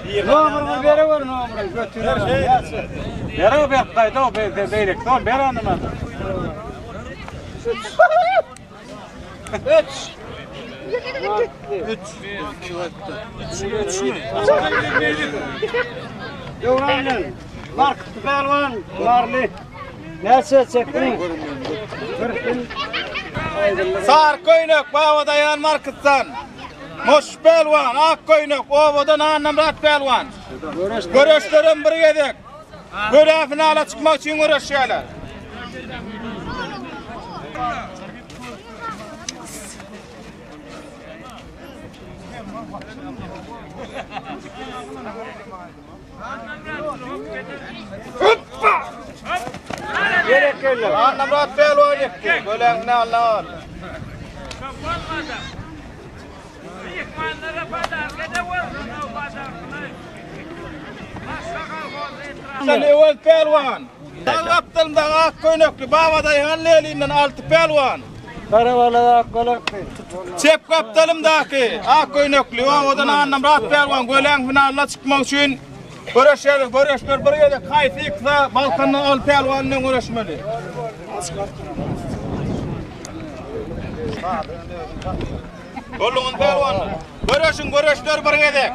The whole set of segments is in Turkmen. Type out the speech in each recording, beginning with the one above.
Nomerini berewer nomerini götürer. Bere berip gaýda o beýleki son ber anymady. 3 3 2 Döwranly. Mark Pälwan, Marly. Näçe çekdiň? Sar köýnek Baba Daýan Markytdan. Moş pälwan, ak köýnek obadan Annamyrat pälwan. Göreşlerem bir gezek. Göre finala çykmak üçin göreşýärler. Berekella. Annamyrat pälwan ýetdi. Göläň finalyna galdy. Sen Öwez pälwan. Sag gapdalynda ak köýnekli Baba Daýhan Lelinden Alty pälwan. Garabala ak golakly. Çep gapdalymdaky ak köýnekli owadan Annamyrat pälwan göläň finalyna çykmak üçin göreşer. Göreşler bir gezek haýsy ýyksa Balkandan Aly pälwan bilen göreşmeli. Bolduňyz pälwanlar. Göreşiň göreşler bir gezek.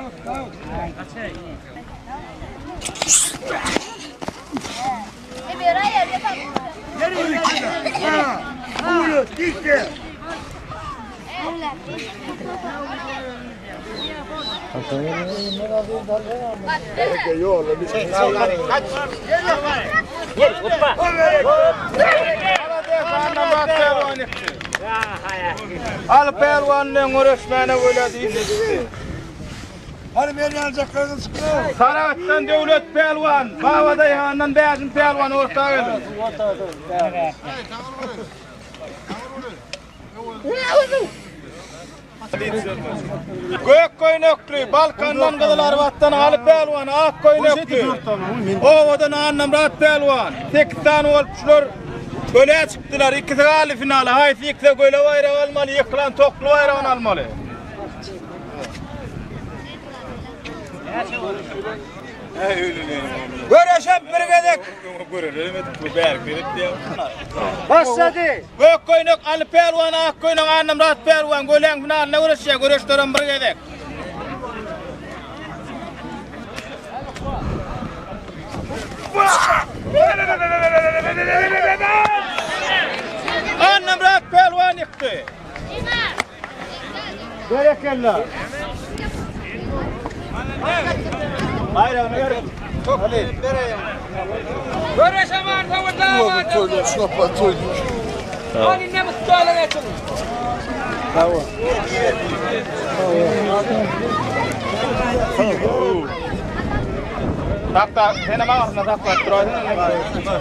Aly pälwan bilen göreşmäne göle diýdi. Hany men ýanjaklardan çykdy. Saragtdan Döwlet pälwan, Baba Daýhandan Bäşim pälwan orta geldi. Gök köýnekli, Balkandan Gyzylarbatdan Aly pälwan, ak köýnekli. Obadan Annamyrat pälwan. 8 sany bolup şular göle çykdylar. Ikisi galdy finala. Haýsy ýyksa göle baýrak almaly, ýykylan tokly baýragyny almaly. Göreşem bir gezek. Başlady. Gök köýnek Aly pälwan, ak köýnek Annamyrat pälwan göläň finalyna göreşýär. Göreşlerem bir gezek. Annamyrat pälwan ýykdy. Berekella. Baýragyny ber. Takta, senem agzynda saklap duraýsana.